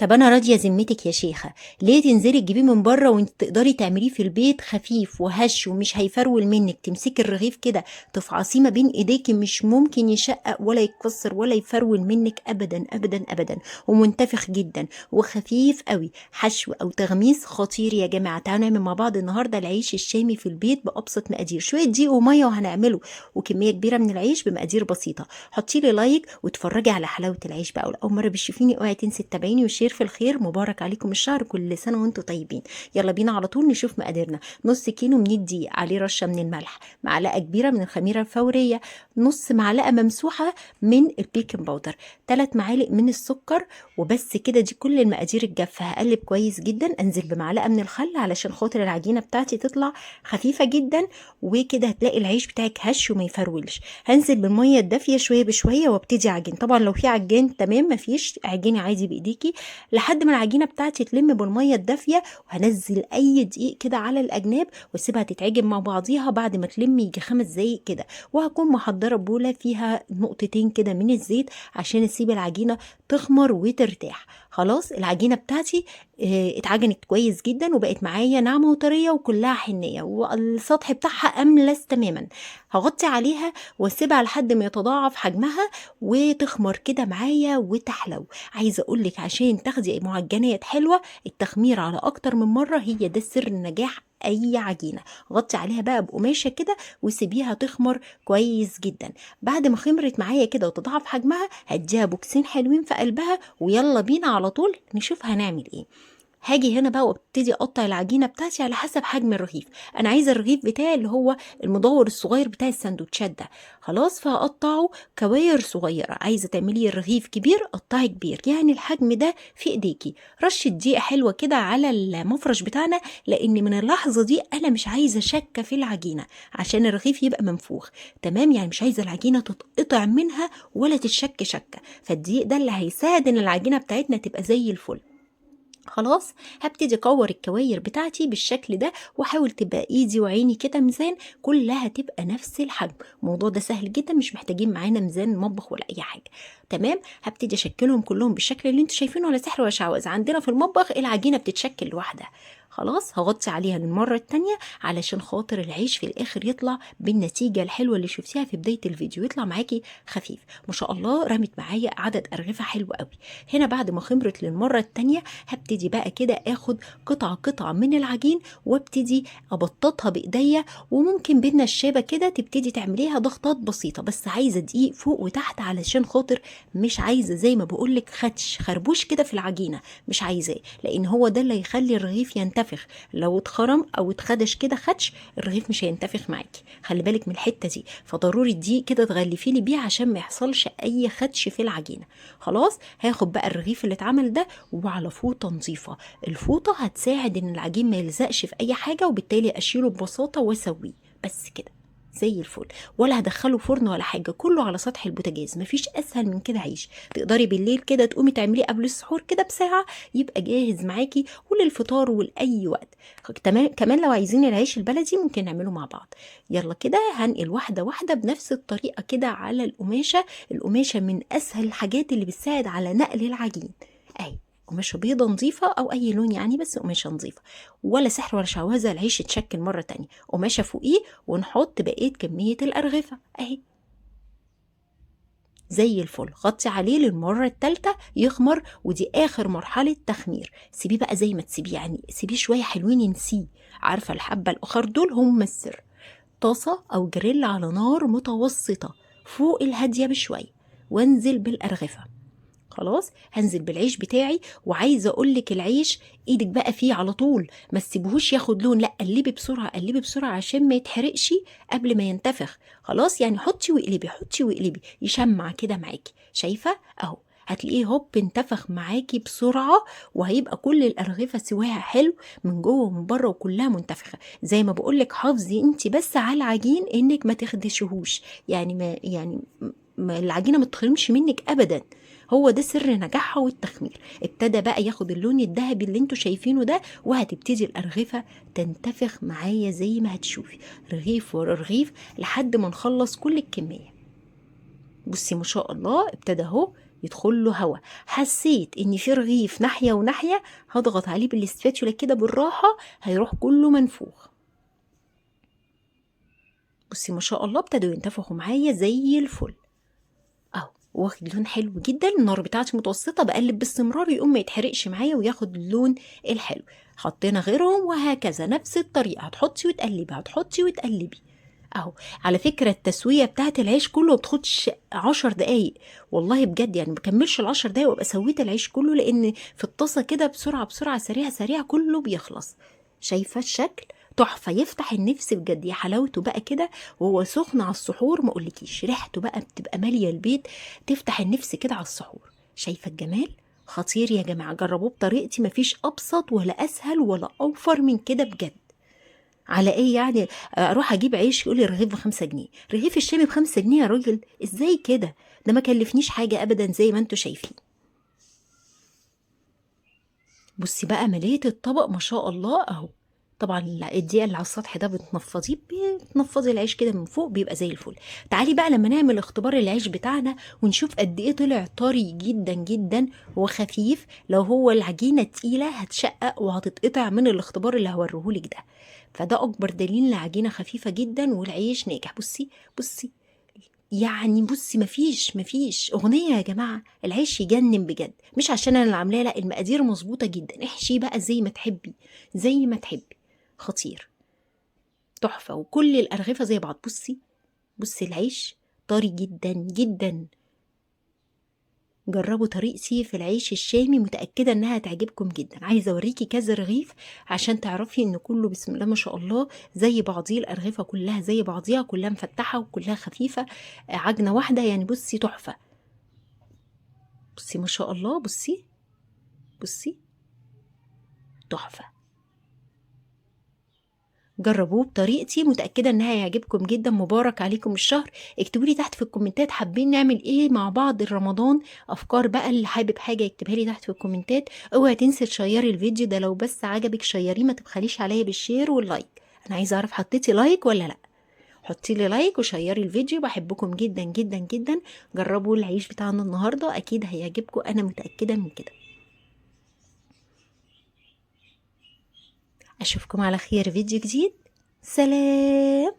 طب انا راضية ذمتك يا شيخه، ليه تنزلي تجيبيه من بره وانت تقدري تعمليه في البيت خفيف وهش ومش هيفرول منك؟ تمسكي الرغيف كده تفعصيه ما بين ايديكي، مش ممكن يشقق ولا يتكسر ولا يفرول منك ابدا ابدا ابدا، ومنتفخ جدا وخفيف قوي. حشو او تغميس خطير يا جماعة. تعالوا نعمل مع بعض النهارده العيش الشامي في البيت بابسط مقادير، شوية دقيق ومية وهنعمله، وكمية كبيرة من العيش بمقادير بسيطة. حطي لي like واتفرجي على حلاوة العيش بقى. ولو اول مرة بتشوفيني اوعي تنسي تتابعيني و share في الخير. مبارك عليكم الشهر، كل سنة وانتم طيبين. يلا بينا على طول نشوف مقاديرنا. نص كيلو من الدقيق عليه رشه من الملح، معلقه كبيرة من الخميره الفورية، نص معلقه ممسوحة من ال baking powder، 3 معالق من السكر، وبس كده. دي كل المقادير الجافه. هقلب كويس جدا، انزل بمعلقه من الخل علشان خاطر العجينة بتاعتي تطلع خفيفة جدا، وكده هتلاقي العيش بتاعك هش وما يفرولش. هنزل بالمية الدافيه شوية بشوية وابتدي اعجن. طبعا لو في عجان تمام، مفيش عجينه عادي بايديكي لحد ما العجينة بتاعتي تلم بالمية الدافيه، وهنزل اي دقيق كده على الاجناب واسيبها تتعجن مع بعضيها. بعد ما تلم يجي 5 دقايق كده، وهكون محضرة بوله فيها نقطتين كده من الزيت عشان اسيب العجينة تخمر وترتاح. خلاص العجينة بتاعتي اتعجنت كويس جدا وبقت معايا ناعمة وطريه وكلها حنيه، والسطح بتاعها املس تماما. هغطي عليها واسيبها لحد ما يتضاعف حجمها وتخمر كده معايا وتحلو. عايزه اقولك عشان تاخدي معجنات حلوة التخمير على اكتر من مرة هي ده سر النجاح اي عجينه. غطي عليها بقى بقماشه كده وسيبيها تخمر كويس جدا. بعد ما خمرت معايا كده وتضاعف حجمها هديها بوكسين حلوين في قلبها، ويلا بينا على طول نشوف هنعمل ايه. هاجي هنا بقى وابتدي اقطع العجينة بتاعتي على حسب حجم الرغيف. انا عايزه الرغيف بتاعي اللي هو المدور الصغير بتاع السندوتشات ده، خلاص فهقطعه كواير صغيرة. عايزه تعملي الرغيف كبير قطعي كبير، يعني الحجم ده في ايديكي. رشه دقيق حلوة كده على المفرش بتاعنا، لان من اللحظة دي انا مش عايزه شكه في العجينة عشان الرغيف يبقى منفوخ تمام، يعني مش عايزه العجينة تتقطع منها ولا تتشك شكه، فالدقيق ده اللي هيساعد ان العجينة بتاعتنا تبقى زي الفل. خلاص هبتدي اكور الكواير بتاعتي بالشكل ده، واحاول تبقى ايدي وعيني كده ميزان كلها تبقى نفس الحجم. الموضوع ده سهل جدا، مش محتاجين معانا ميزان مطبخ ولا اي حاجة. تمام هبتدي اشكلهم كلهم بالشكل اللي انتوا شايفينه، ولا سحر ولا شعوذه. عندنا في المطبخ العجينة بتتشكل لوحدها. خلاص هغطي عليها للمرة التانية علشان خاطر العيش في الاخر يطلع بالنتيجة الحلوة اللي شفتيها في بداية الفيديو، يطلع معاكي خفيف ما شاء الله. رمت معايا عدد ارغفه حلو قوي. هنا بعد ما خمرت للمرة التانية هبتدي بقى كده اخد قطعه قطعه من العجين وابتدي ابططها بايديا، وممكن بالنشابه كده تبتدي تعمليها ضغطات بسيطة، بس عايزه دقيق فوق وتحت علشان خاطر مش عايزه زي ما بقولك خدش خربوش كده في العجينة، مش عايزاه، لان هو ده اللي هيخلي الرغيف ينتفخ. لو اتخرم او اتخدش كده خدش الرغيف مش هينتفخ معاكي، خلي بالك من الحتة دي. فضروري الدقيق كده تغلفي لي بيه عشان ما يحصلش اي خدش في العجينة. خلاص هاخد بقى الرغيف اللي اتعمل ده وعلى فوطه نظيفة. الفوطه هتساعد ان العجين ما يلزقش في اي حاجة، وبالتالي اشيله ببساطة واسويه بس كده زي الفل، ولا هدخله فرن ولا حاجة، كله على سطح البوتاجاز. مفيش اسهل من كده عيش. تقدري بالليل كده تقومي تعمليه قبل السحور كده بساعة يبقى جاهز معاكي وللفطار ولاي وقت. تمام كمان لو عايزين العيش البلدي ممكن نعمله مع بعض. يلا كده هنقل واحدة واحدة بنفس الطريقة كده على القماشه. القماشه من اسهل الحاجات اللي بتساعد على نقل العجين. اهي قماشة بيضة نظيفة أو أي لون يعني، بس قماشة نظيفة، ولا سحر ولا شعوذة. العيش يتشكل مرة تانية. قماشة فوقيه ونحط بقية كمية الأرغفة أهي زي الفل. غطي عليه للمرة التالتة يخمر، ودي آخر مرحلة تخمير. سيبيه بقى زي ما تسيبيه، يعني سيبيه شوية حلوين ينسيه. عارفة الحبة الأخر دول هم السر. طاسة أو جريل على نار متوسطة فوق الهادية بشوية، وانزل بالأرغفة. خلاص هنزل بالعيش بتاعي، وعايزه اقولك العيش ايدك بقى فيه على طول، ما تسيبهوش ياخد لون، لا قلبي بسرعة قلبي بسرعة عشان ما يتحرقش قبل ما ينتفخ. خلاص يعني حطي واقلبي حطي واقلبي، يشمع كده معاكي. شايفه اهو، هتلاقيه هوب انتفخ معاكي بسرعة، وهيبقى كل الارغفه سواها حلو من جوه ومن بره وكلها منتفخه. زي ما بقولك حافظي انت بس على العجين انك ما تخدشهوش، يعني ما يعني ما العجينة ما تخرمش منك ابدا. هو ده سر نجاحها والتخمير. ابتدى بقى ياخد اللون الذهبي اللي انتوا شايفينه ده، وهتبتدي الارغفه تنتفخ معايا زي ما هتشوفي، رغيف ورا رغيف لحد ما نخلص كل الكمية. بصي ما شاء الله ابتدى اهو يدخل له هواء. حسيت ان في رغيف ناحية وناحية، هضغط عليه بالسباتولا كده بالراحة، هيروح كله منفوخ. بصي ما شاء الله ابتدوا ينتفخوا معايا زي الفل اهو، واخد لون حلو جدا. النار بتاعتي متوسطه، بقلب باستمرار يقوم ما يتحرقش معايا وياخد اللون الحلو. حطينا غيرهم وهكذا نفس الطريقة، هتحطي وتقلبي، هتحطي وتقلبي اهو. على فكرة التسوية بتاعت العيش كله ما بتاخدش 10 دقايق والله بجد، يعني ما بكملش ال10 دقايق وابقى سويت العيش كله، لان في الطاسه كده بسرعة بسرعة سريعة سريعة كله بيخلص. شايفه الشكل تحفة، يفتح النفس بجد، يا حلاوته بقى كده وهو سخن على السحور، ما اقولكيش ريحته بقى بتبقى ماليه البيت، تفتح النفس كده على السحور. شايفه الجمال؟ خطير يا جماعة، جربوه بطريقتي، مفيش ابسط ولا اسهل ولا اوفر من كده بجد. على ايه يعني اروح اجيب عيش يقول لي رغيف ب5 جنيه؟ رغيف الشامي ب5 جنيه يا راجل، ازاي كده؟ ده ما كلفنيش حاجة ابدا زي ما انتوا شايفين. بصي بقى مليت الطبق ما شاء الله اهو. طبعا الدقيق اللي على السطح ده بتنفضيه، بتنفضي العيش كده من فوق بيبقى زي الفل. تعالي بقى لما نعمل اختبار العيش بتاعنا ونشوف قد ايه طلع طري جدا جدا وخفيف. لو هو العجينة تقيلة هتشقق وهتتقطع من الاختبار اللي هوريهولك ده، فده اكبر دليل ان العجينة خفيفة جدا والعيش ناجح. بصي بصي يعني بصي مفيش اغنية يا جماعة، العيش يجنن بجد، مش عشان انا اللي عاملاه، لا المقادير مظبوطة جدا. احشيه بقى زي ما تحبي، زي ما تحبي، خطير تحفة، وكل الارغفه زي بعض. بصي بصي العيش طري جدا جدا. جربوا طريقتي في العيش الشامي، متأكدة انها هتعجبكم جدا. عايزة اوريكي كذا رغيف عشان تعرفي ان كله بسم الله ما شاء الله زي بعضيه، الارغفة كلها زي بعضيها، كلها مفتحة وكلها خفيفة، عجنة واحدة يعني. بصي تحفة، بصي ما شاء الله، بصي بصي تحفة. جربوه بطريقتي، متأكدة انها هيعجبكم جدا. مبارك عليكم الشهر. اكتبوا لي تحت في الكومنتات حابين نعمل ايه مع بعض رمضان، افكار بقى، اللي حابب حاجة يكتبها لي تحت في الكومنتات. اوعي تنسي تشيري الفيديو ده، لو بس عجبك شيريه، ما تبخليش عليا بال share وال like. انا عايزة اعرف حطيتي like ولا لا، حطي لي like وشيري الفيديو. بحبكم جدا جدا جدا. جربوا العيش بتاعنا النهاردة، اكيد هيعجبكم، انا متأكدة من كده. اشوفكم على خير فيديو جديد. سلام.